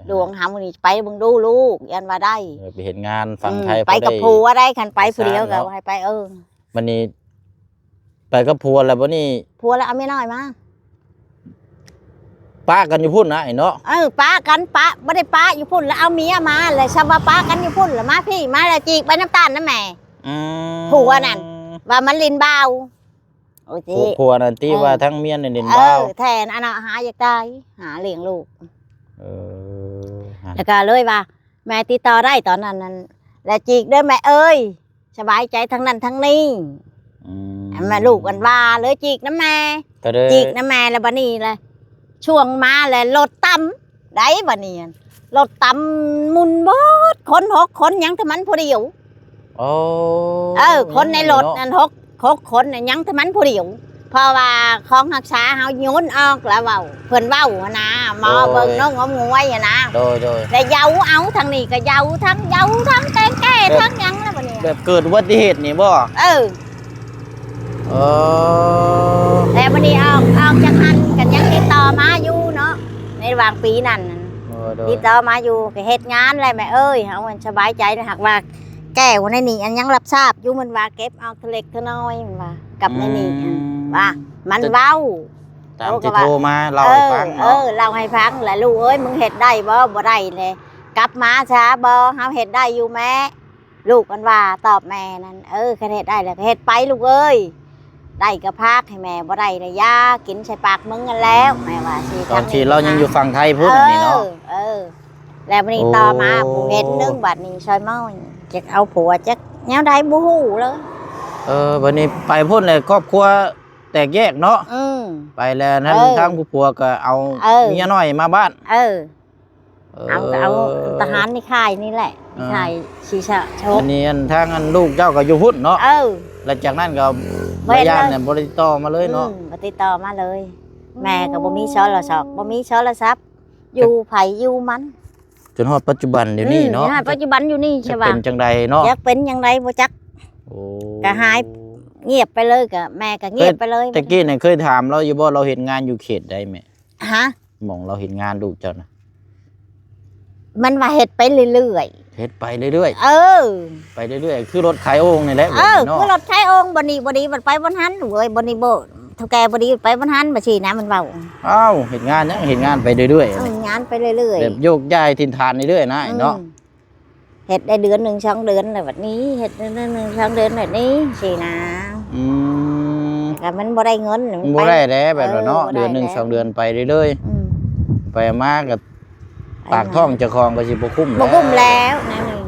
ໂດຍ ຫຼວງຫາມື້ນີ້ໄປເບິ່ງດູລູກ ຢ້ານວ່າໄດ້ ເອີ ໄປເຮັດງານຝັ່ງໄທ ອືມ ໄປກັບຜົວໄດ້ ຄັນໄປຜູ້ດຽວກະໃຫ້ໄປ ເອີ ບັດນີ້ໄປກັບຜົວແລ້ວ ບັດນີ້ຜົວແລ້ວເອົາເມຍນ້ອຍມາ ປະກັນຢູ່ພຸ້ນນະ ອ້າຍເນາະ ເອີ ປະກັນ ປະ ບໍ່ໄດ້ປະຢູ່ພຸ້ນ ແລ້ວເອົາເມຍມາ ແລ້ວຊຳວ່າປະກັນຢູ່ພຸ້ນ ແລ້ວມາພີ້ ມາແລ້ວຈີກໃບນ້ຳຕານນຳແມ່ ອືມ ຜົວນັ້ນ ວ່າມັນຫຼິ້ນບ່າວ ໂອເຄ ຜົວນັ້ນຕິ ເອີ ວ່າທັງເມຍນີ້ຫຼິ້ນບ່າວ ເອີ ແທ້ນະ ຫາຢາກຕາຍ ຫາລ້ຽງລູກ ເອີ ແລ້ວກະເລີຍວ່າ ແມ່ຕິດຕໍ່ໄດ້ຕອນນັ້ນນັ້ນ ແລ້ວຈີກເດີແມ່ເອີຍ ສະບາຍໃຈທັງນັ້ນທັງນີ້ ອືມ ແມ່ລູກອັນວ່າເລີຍຈີກນຳແມ່ ກໍເລີຍຈີກນຳແມ່ ແລ້ວບັດນີ້ລະ ຊ່ວງມາແລ້ວລົດຕຳ ໄດ້ບັດນີ້ ລົດຕຳໝຸ່ນເບິດ ຄົນຫົກຄົນ ຍັງແຕ່ມັນຜູ້ດຽວ. ໂອ້ ເອີ ຄົນໃນລົດນັ້ນຫົກ ຫົກຄົນນະ ຍັງແຕ່ມັນຜູ້ດຽວ ເພາະວ່າຂອງຮັກສາເຮົາໂຍນອອກ ລາວເວົ້າ ເພິ່ນເວົ້າຫັ້ນນະ ໝໍເບິ່ງນົກງົມງວຍຫັ້ນນະ ໂດຍໆ ແລ້ວເຍົາເອົາ ທາງນີ້ກໍເຍົາ ທັງເຍົາ ທັງແກງແກ້ ແບບ ທັງຫຍັງລະບັດນີ້ ແບບເກີດອຸບັດຕິເຫດນີ້ບໍ່? ເອີ ເອີ ແລ້ວບັດນີ້ອອກ ອອກຈາກຫັ້ນກໍຍັງຕິດຕໍ່ມາຢູ່ເນາະ ໃນຫວ່າງປີນັ້ນ ເອີ ໂດຍ ຕິດຕໍ່ມາຢູ່ ກໍເຮັດງານແຫຼະແມ່ເອີຍ ເຮົາມັນສະບາຍໃຈ ຫາກວ່າແກ້ວໃນນີ້ ອັນຍັງຮັບຊາບຢູ່ ມັນວ່າເກັບອອກເທື່ອເລັກເທື່ອນ້ອຍ ມັນວ່າ ກັບໃນນີ້ ອືມ ວ່າມັນເວົ້າ ຕາມທີ່ໂທມາເລົ່າໃຫ້ຟັງເນາະ ເອີ ເອີ ເລົ່າໃຫ້ຟັງ ແລ້ວລູກເອີຍ ມຶງເຮັດໄດ້ບໍ່? ບໍ່ໄດ້ເລີຍ ກັບມາຊະ ບໍ່ ເຮົາເຮັດໄດ້ຢູ່ແມ່ ລູກມັນວ່າຕອບແມ່ນັ້ນ ເອີ ຄັນເຮັດໄດ້ແລ້ວກໍເຮັດໄປລູກເອີຍ ໄດ້ກໍພາກໃຫ້ແມ່ ບໍ່ໄດ້ລະຢ່າ ກິນໃສ່ປາກມຶງຫັ້ນແລ້ວ ແມ່ວ່າຊີ້ ຕອນທີ່ລາວຍັງຢູ່ຝັ່ງໄທພຸ້ນ ເອີ ອັນນີ້ເນາະ ເອີ ແລ້ວບັດນີ້ ໂອ້ ຕໍ່ມາຜູ້ເຫັນໜຶ່ງ ບັດນີ້ຊອຍເມົາ ຈັກເອົາຜົວຈັກແນວໃດບໍ່ຮູ້ເລີຍ ເອີ ບັດນີ້ໄປພຸ້ນແລ້ວຄອບຄົວແຕກແຍກເນາະ ອືມ ໄປແລ້ວນັ້ນ ເອີ ທາງຜູ້ຜົວກໍເອົາ ເອີ ເມຍນ້ອຍມາບ້ານ ເອີ ເອີ ເອົາ ກໍເອົາທະຫານໃນຄ້າຍນີ້ແຫຼະ ອ່າ ໃນຄ້າຍສີສະໂຊກ ອັນນີ້ອັນທາງອັນລູກເຈົ້າກໍຢູ່ພຸ້ນເນາະ ເອີ ແລ້ວຈາກນັ້ນກໍ ບໍ່ເຫັນເລີຍ ບໍ່ຢ້ານ ບໍ່ໄດ້ຕິດຕໍ່ມາເລີຍເນາະ ອືມ ບໍ່ຕິດຕໍ່ມາເລີຍ ແມ່ກໍບໍ່ມີໂທລະສັບ ບໍ່ມີໂທລະສັບ ຢູ່ໃຜຢູ່ມັນ ຈົນຮອດປັດຈຸບັນດຽວນີ້ເນາະ ອືມ ຈົນຮອດປັດຈຸບັນຢູ່ນີ້ ຈັກເປັນຈັ່ງໃດເນາະ ຈັກເປັນຈັ່ງໃດບໍ່ຈັກ ໂອ້ ກໍຫາຍງຽບໄປເລີຍ ກໍແມ່ກໍງຽບໄປເລີຍ ແຕ່ກີ້ນີ້ເຄີຍຖາມລາວຢູ່ບໍ່ ລາວເຮັດງານຢູ່ເຂດໃດແມ່? ຮະ? ໝ່ອງລາວເຮັດງານລູກເຈົ້ານະ ມັນວ່າເຮັດໄປເລື້ອຍໆ ເຮັດໄປເລື້ອຍໆ ເອີ ໄປເລື້ອຍໆ ຄືລົດຂາຍໂອ່ງນີ້ແຫຼະ ເອີ ເນາະ ຄືລົດຂາຍໂອ່ງ ບໍ່ນີ້ບໍ່ດີ ມັນໄປບ່ອນຫັ້ນເວີຍ ບໍ່ນີ້ບໍ່ ເຖົ້າແກ່ບໍ່ດີໄປບ່ອນຫັ້ນ ແບບຊີ້ນະ ມັນເວົ້າ ອ້າວ ເຮັດງານຫຍັງ ເຮັດງານໄປເລື້ອຍໆ ເອີ ເຮັດງານໄປເລື້ອຍໆ ແບບໂຍກຍ້າຍຖິ່ນຖານເລື້ອຍໆນະ ອືມ ເນາະ ເຮັດໄດ້ເດືອນໜຶ່ງສອງເດືອນແລ້ວບັດນີ້ ເຮັດເດືອນໜຶ່ງສອງເດືອນແບບນີ້ຊີ້ນະ ອືມ ແຕ່ມັນບໍ່ໄດ້ເງິນ ມັນບໍ່ໄດ້ແຫຼະແບບນັ້ນເນາະ ເອີ ບໍ່ໄດ້ແຫຼະ ເດືອນໜຶ່ງສອງເດືອນໄປເລື້ອຍໆ ອືມ ໄປມາກໍປາກທ້ອງເຈົ້າຂອງກໍຊິບໍ່ຄຸ້ມ ບໍ່ຄຸ້ມແລ້ວ ແນວນີ້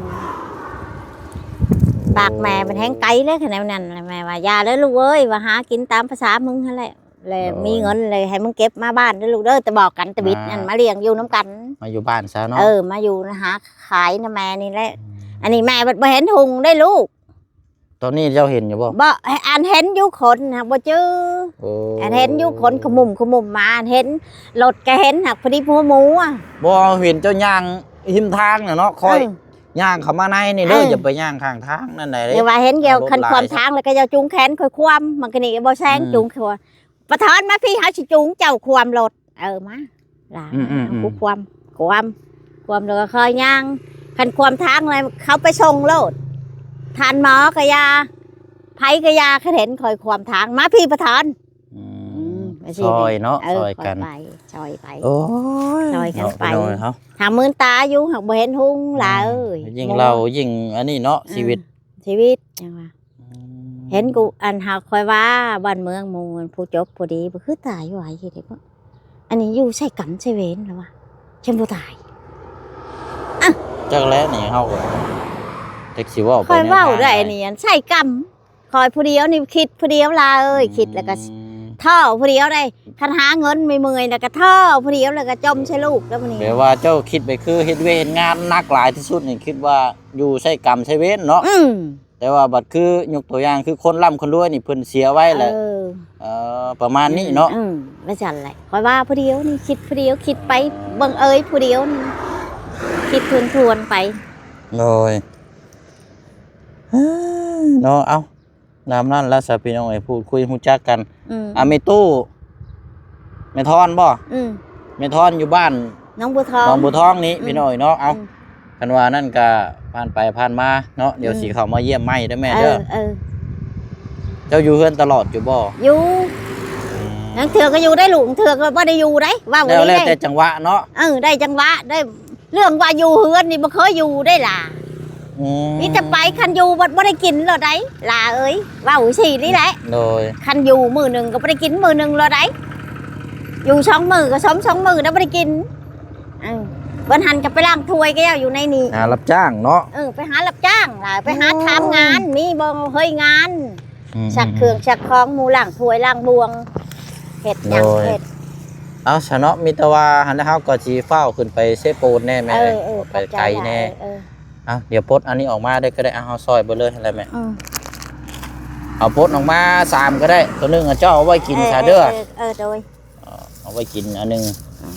ປາກແມ່ມັນແຮງໄກເລີຍ ຄັນແນວນັ້ນ ແມ່ວ່າຢ່າເລີຍລູກເອີຍ ວ່າຫາກິນຕາມພາສາມຶງຫັ້ນແຫຼະ ແລ້ວ ໂດຍ ມີເງິນແລ້ວໃຫ້ມຶງເກັບມາບ້ານເດີລູກເດີ ແຕ່ບອກກັນ ແຕ່ບິດ ອ່າ ນັ້ນມາລ້ຽງຢູ່ນຳກັນ ມາຢູ່ບ້ານຊະເນາະ ເອີ ມາຢູ່ຫາຂາຍນຳແມ່ນີ້ແຫຼະ ອືມ ອັນນີ້ແມ່ບັດບໍ່ເຫັນຮຸ່ງເດ້ລູກ ຕອນນີ້ເຈົ້າເຫັນຢູ່ບໍ່? ບໍ່ ອັນເຫັນຢູ່ຄົນຫາກບໍ່ຈື່ ໂອ້ ອັນເຫັນຢູ່ຄົນຂະໝຸ່ມຂະໝຸ່ມມາ ອັນເຫັນລົດກໍເຫັນຫາກພໍດີຫົວໝູ ບໍ່ ເຮົາເຫັນເຈົ້າຍ່າງຮິມທາງນະເນາະ ຂ້ອຍ ເອີ ຍ່າງເຂົ້າມາໃນນີ້ເດີ ເອີ ຢ່າໄປຍ່າງຂ້າງທາງນັ້ນໃດ ຫຼືວ່າເຫັນກ່ຽວ ຄັນຂວາມທາງແລ້ວກໍຢ່າຈູງແຂນຂ້ອຍຄວາມ ມັນກໍນີ້ບໍ່ແຊງ ອືມ ຈູງຂວາມ ປະທອນມາພີ້ ເຮົາຊິຈູງເຈົ້າຂວາມລົດ ເອີ ມາ ຫຼານ ອືມໆໆ ເອົາກູຂວາມ ຂວາມ ຂວາມແລ້ວກໍຄ່ອຍຍ່າງ ຄັນຂວາມທາງແລ້ວເຂົາໄປສົ່ງໂລດ ທ່ານໝໍກໍຢ່າ ໃຜກໍຢ່າ ຄັນເຫັນຂ້ອຍຂວາມທາງ ມາພີ້ປະທອນ ອືມ ອືມ ຊ່ອຍເນາະ ເອີ ຊ່ອຍກັນ ຄ່ອຍໄປ ຊ່ອຍໄປ ໂອ້ຍ ຊ່ອຍກັນໄປ ເນາະ ພີ່ນ້ອງເຮົາ ຫາມື່ນຕາຢູ່ ຫາກບໍ່ເຫັນຮຸ່ງ ອືມ ຫຼາເອີຍ ຍິ່ງເລົ່າຍິ່ງອັນນີ້ເນາະ ອືມ ຊີວິດ ຊີວິດ ຈັ່ງວ່າ ອືມ ເຫັນກູ ອັນຫາກຂ້ອຍວ່າບ້ານເມືອງໝູ່ ຜູ້ຈົບຜູ້ດີ ບໍ່ຄືຕາຍໄວເດ້ ອັນນີ້ຢູ່ໃສ່ກຳໃສ່ເວນແລ້ວວ່າ ຈັ່ງບໍ່ຕາຍ ອະ ຈັກແລ້ວນີ້ ເຮົາກໍຈັກຊິເວົ້າໄປ ຂ້ອຍເວົ້າໄດ້ນີ້ ອັນໃສ່ກຳ ຂ້ອຍຜູ້ດຽວນີ້ ຄິດຜູ້ດຽວລາເອີຍ ອືມ ຄິດແລ້ວກໍທໍ້ຜູ້ດຽວໄດ໋ ຄັນຫາເງິນເມື່ອຍໆ ແລ້ວກໍທໍ້ຜູ້ດຽວ ແລ້ວກໍຈົ່ມໃສ່ລູກແລ້ວມື້ນີ້ ແປວ່າເຈົ້າຄິດໄປຄືເຮັດວຽກເຮັດງານໜັກຫຼາຍທີ່ສຸດນີ້ ຄິດວ່າຢູ່ໃສ່ກຳໃສ່ເວນເນາະ ອືມ ແຕ່ວ່າບັດຄືຍົກຕົວຢ່າງຄືຄົນລ່ຳຄົນລວຍນີ້ ເພິ່ນເສຍໄວ້ແຫຼະ ເອີ ເອີ ປະມານນີ້ເນາະ ອືມ ວ່າຊັ້ນແຫຼະ ຂ້ອຍວ່າຜູ້ດຽວນີ້ ຄິດຜູ້ດຽວ ຄິດໄປບັງເອີຍຜູ້ດຽວນີ້ ຄິດທວນໆໄປ ໂດຍ ເນາະ ເອົ້າ ນຳນັ້ນລະຊະ ພີ່ນ້ອງເອີຍ ພູດຄຸຍຮູ້ຈັກກັນ ອືມ ອາ ແມ່ຕູ້ ແມ່ທອນບໍ່? ອືມ ແມ່ທອນຢູ່ບ້ານໜອງບົວທອງ ໜອງບົວທອງນີ້ ອືມ ພີ່ນ້ອງເອີຍເນາະ ເອົ້າ ອືມ ຄັນວ່ານັ້ນກະຜ່ານໄປຜ່ານມາເນາະ ດຽວ ອືມ ຊິເຂົ້າມາຢ້ຽມໃໝ່ເດີແມ່ເດີ ເອີ ເອີ ເຈົ້າຢູ່ເຮືອນຕະຫຼອດຢູ່ບໍ່? ຢູ່ ອືມ ລາງເທື່ອກໍຢູ່ໄດ້ລູກ ລາງເທື່ອກໍບໍ່ໄດ້ຢູ່ໄດ໋ ເວົ້າ ແລ້ວ ແລ້ວແຕ່ຈັງຫວະເນາະ ເອີ ໄດ້ຈັງຫວະ ໄດ້ ເລື່ອງວ່າຢູ່ເຮືອນນີ້ບໍ່ເຄີຍຢູ່ເດ້ຫຼາ ອືມ ມີແຕ່ໄປ ຄັນຢູ່ບັດບໍ່ໄດ້ກິນໂລດໃດ ຫຼາເອີຍ ເວົ້າຊີ້ນີ້ແຫຼະ ໂດຍ ຄັນຢູ່ມື້ໜຶ່ງກໍບໍ່ໄດ້ກິນມື້ໜຶ່ງໂລດໃດ ຢູ່ສອງມື້ກໍສົມສອງມື້ນະ ບໍ່ໄດ້ກິນ ເອີ ເພິ່ນຫັ້ນກໍໄປລ້າງຖ້ວຍແກ້ວຢູ່ໃນນີ້ ຫາຮັບຈ້າງເນາະ ເອີ ໄປຫາຮັບຈ້າງຫຼາ ໄປຫາ ໂອ້ ຖາມງານ ມີບໍ່ເຮີຍງານ ອືມ ຊັກເຄື່ອງ ອືມ ຊັກຂອງ ໝູ່ລ້າງຖ້ວຍລ້າງບ່ວງ ເຮັດຫຍັງ ໂດຍ ເຮັດ ເອົາຊະເນາະ ມີແຕ່ວ່າຫັ້ນແຫຼະ ເຮົາກໍຊິຟ້າວຂຶ້ນໄປເຊໂປນແດ່ແມ່ ເອີ ເອີ ໄປໄກແດ່ ຂອບໃຈຫຼາຍ ເອີ ເອົາ ດຽວປົດອັນນີ້ອອກມາເດີກໍໄດ້ ເອົາ ເຮົາຊອຍເບິດເລີຍຫັ້ນແຫຼະແມ່ ອືມ ເອົາປົດອອກມາສາມກໍໄດ້ ໂຕໜຶ່ງອະເຈົ້າເອົາໄວ້ກິນ ເອີ ຊະເດີ ເອີ ເອີ ເອີ ໂດຍ ເອີ ເອົາໄວ້ກິນອັນໜຶ່ງ ອືມ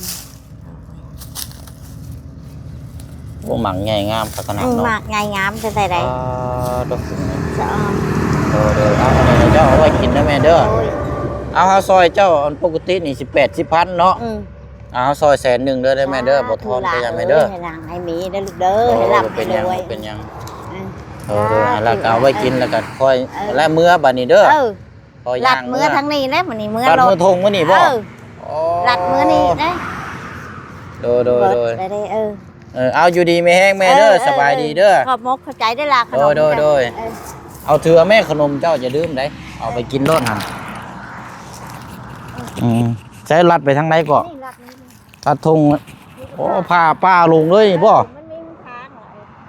ໂອ້ ໝາກໃຫຍ່ງາມຄັກຂະໜາດເນາະ ອືມ ໝາກໃຫຍ່ງາມແທ້ໆ ໄດ໋ ອ່າ ດອກ ສະອອນ ໂດຍ ໂດຍ ເອົາ ອັນນີ້ເຈົ້າເອົາໄວ້ກິນເດີແມ່ເດີ ໂດຍ ເອົາ ເຮົາຊ່ອຍເຈົ້າ ອັນປົກກະຕິນີ້ຊິແປດສິບພັນເນາະ ອືມ ເອົາ ເຮົາຊ່ອຍແສນໜຶ່ງເດີ ໄດ້ແມ່ເດີ ສາທຸ ບໍ່ທອນເດີ ຫຼານ ແມ່ເດີ ເອີຍ ໃຫ້ນາງໃຫ້ມີເດີລູກເດີ ໂອ້ ໃຫ້ລ່ຳ ບໍ່ເປັນຫຍັງ ໃຫ້ລວຍ ບໍ່ເປັນຫຍັງ ອືມ ໂດຍ ໂດຍ ສາທຸ ແລ້ວກໍເອົາໄວ້ກິນ ແລ້ວກໍຄ່ອຍ ເອີ ແລະເມືອບາດນີ້ເດີ ເອີ ຄ່ອຍຍ່າງເມືອ ລັດເມືອທາງນີ້ແຫຼະ ມື້ນີ້ເມືອ ລັດເມືອທົ່ງມື້ນີ້ບໍ່ ເອີ ໂອ້ ລັດເມືອນີ້ເດ້ ໂດຍ ໂດຍ ໂດຍ ເອີ ເອີ ເອົາ ຢູ່ດີມີແຮງແມ່ເດີ ເອີ ເອີ ສະບາຍດີເດີ ເອີ ຂອບມົກຂອບໃຈເດີລະ ຂະໜົມ ໂດຍ ໂດຍ ເອີ ເອົາ ຖືເອົາແມ່ຂະໜົມເຈົ້າ ຢ່າລືມເດ້ ເອົາໄປກິນໂລດຫັ້ນ ອືມ ໃຊ້ລັດໄປທາງໃດເກາະ ນີ້ລັດນີ້ ຕັດທົ່ງ ໂອ້ ຜ່າປ່າລົງເລີຍນີ້ບໍ່ ມັນມີທາງ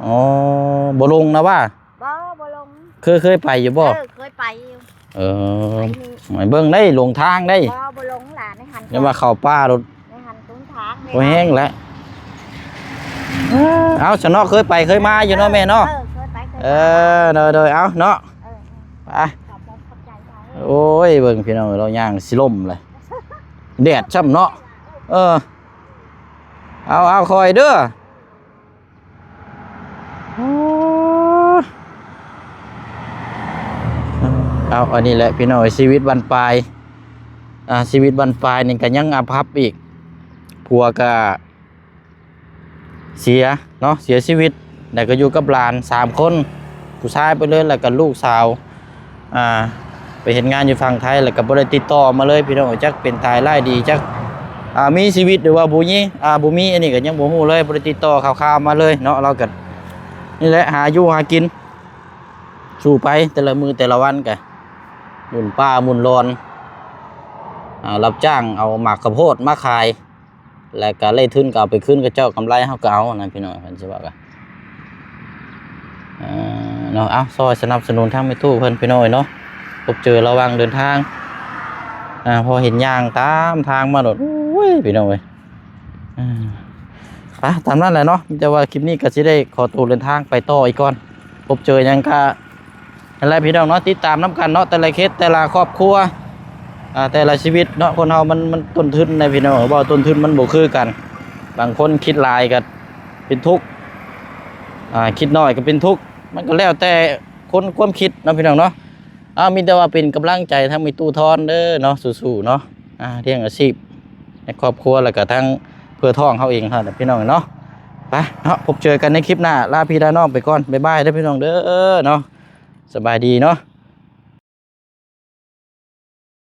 ອໍ ບໍ່ລົງນະວ່າ ບໍ່ ບໍ່ລົງ ເຄີຍ ເຄີຍໄປຢູ່ບໍ່ ເອີ ເຄີຍໄປຢູ່ ເອີ ໄປນີ້ ໄປເບິ່ງໄດ້ ຫຼົງທາງໄດ້ ບໍ່ ບໍ່ຫຼົງຫຼານໃນຫັ້ນ ຍັງວ່າເຂົ້າປ່າໂລດ ໃນຫັ້ນຕົ້ນທາງ ບໍ່ແຮງແຫຼະ ເອີ ເອົາ ຊະເນາະ ເຄີຍໄປເຄີຍມາຢູ່ເນາະແມ່ເນາະ ເອີ ເຄີຍໄປເຄີຍມາ ເອີ ໂດຍ ໂດຍ ເອົາເນາະ ເອີ ໄປ ຂອບໃຈຫຼາຍ ໂອ້ຍ ເບິ່ງພີ່ນ້ອງເອີຍ ລາວຍ່າງຊິລົ້ມເລີຍ ແດດຊ້ຳເນາະ ເອີ ເອົາ ເອົາ ຄ່ອຍເດີ ເອົາ ອັນນີ້ແຫຼະພີ່ນ້ອງເອີຍ ຊີວິດບັ້ນປາຍ ອ່າ ຊີວິດບັ້ນປາຍນີ້ກໍຍັງອາພັບອີກ ຜົວກໍເສຍເນາະ ເສຍຊີວິດ ແລ້ວກໍຢູ່ກັບຫຼານສາມຄົນ ຜູ້ຊາຍໄປເລີຍ ແລ້ວກໍລູກສາວ ອ່າ ໄປເຮັດງານຢູ່ຝັ່ງໄທ ແລ້ວກໍບໍ່ໄດ້ຕິດຕໍ່ມາເລີຍພີ່ນ້ອງ ຈັກເປັນຕາຍຮ້າຍດີ ຈັກ ອ່າ ມີຊີວິດ ຫຼືວ່າບໍ່ມີ ອ່າ ບໍ່ມີ ອັນນີ້ກໍຍັງບໍ່ຮູ້ເລີຍ ບໍ່ໄດ້ຕິດຕໍ່ຂ່າວໆມາເລີຍເນາະ ລາວກໍນີ້ແຫຼະ ຫາຢູ່ຫາກິນ ສູ້ໄປແຕ່ລະມື້ແຕ່ລະວັນ ກະໝຸ່ນປ່າໝຸ່ນລອນ ອ່າ ຮັບຈ້າງເອົາໝາກເຂົ້າໂພດມາຂາຍ ແລ້ວກະໄດ້ທຶນກໍເອົາໄປຄືນເຂົາເຈົ້າ ກຳໄລເຮົາກໍເອົານະພີ່ນ້ອງ ຄັນຊິເວົ້າກະ ເອີ ເນາະ ເອົາ ຊ່ອຍສະໜັບສະໜູນທາງແມ່ຕູ້ເພິ່ນພີ່ນ້ອງເອີຍເນາະ ພົບເຈີລະຫວ່າງເດີນທາງ ອ່າ ພໍເຫັນຍ່າງຕາມທາງມາໂລດ ໂອ້ຍ ພີ່ນ້ອງເອີຍ ອ່າ ໄປ ຕາມນັ້ນແຫຼະເນາະ ມີແຕ່ວ່າຄລິບນີ້ກໍຊິໄດ້ຂໍໂຕເດີນທາງໄປຕໍ່ອີກກ່ອນ ພົບເຈີຫຍັງກໍ ນັ້ນແຫຼະພີ່ນ້ອງເນາະ ຕິດຕາມນຳກັນເນາະ ແຕ່ລະເຂດ ແຕ່ລະຄອບຄົວ ອ່າ ແຕ່ລະຊີວິດເນາະ ຄົນເຮົາມັນ ມັນຕົ້ນທຶນນະພີ່ນ້ອງ ເວົ້າຕົ້ນທຶນມັນບໍ່ຄືກັນ ບາງຄົນຄິດຫຼາຍກໍເປັນທຸກ ອ່າ ຄິດໜ້ອຍກໍເປັນທຸກ ມັນກໍແລ້ວແຕ່ຄົນຄວາມຄິດເນາະພີ່ນ້ອງເນາະ ເອົາ ມີແຕ່ວ່າເປັນກຳລັງໃຈທາງແມ່ຕູ້ທອນເດີເນາະ ສູ້ໆເນາະ ອ່າ ລ້ຽງອາຊີບໃນຄອບຄົວ ແລ້ວກໍທັງເພື່ອທ້ອງເຮົາເອງເນາະພີ່ນ້ອງເນາະ ໄປເນາະ ພົບເຈີກັນໃນຄລິບໜ້າ ລາພີ່ລານ້ອງໄປກ່ອນ ບາຍບາຍເດີພີ່ນ້ອງເດີເນາະ ສະບາຍດີເນາະ.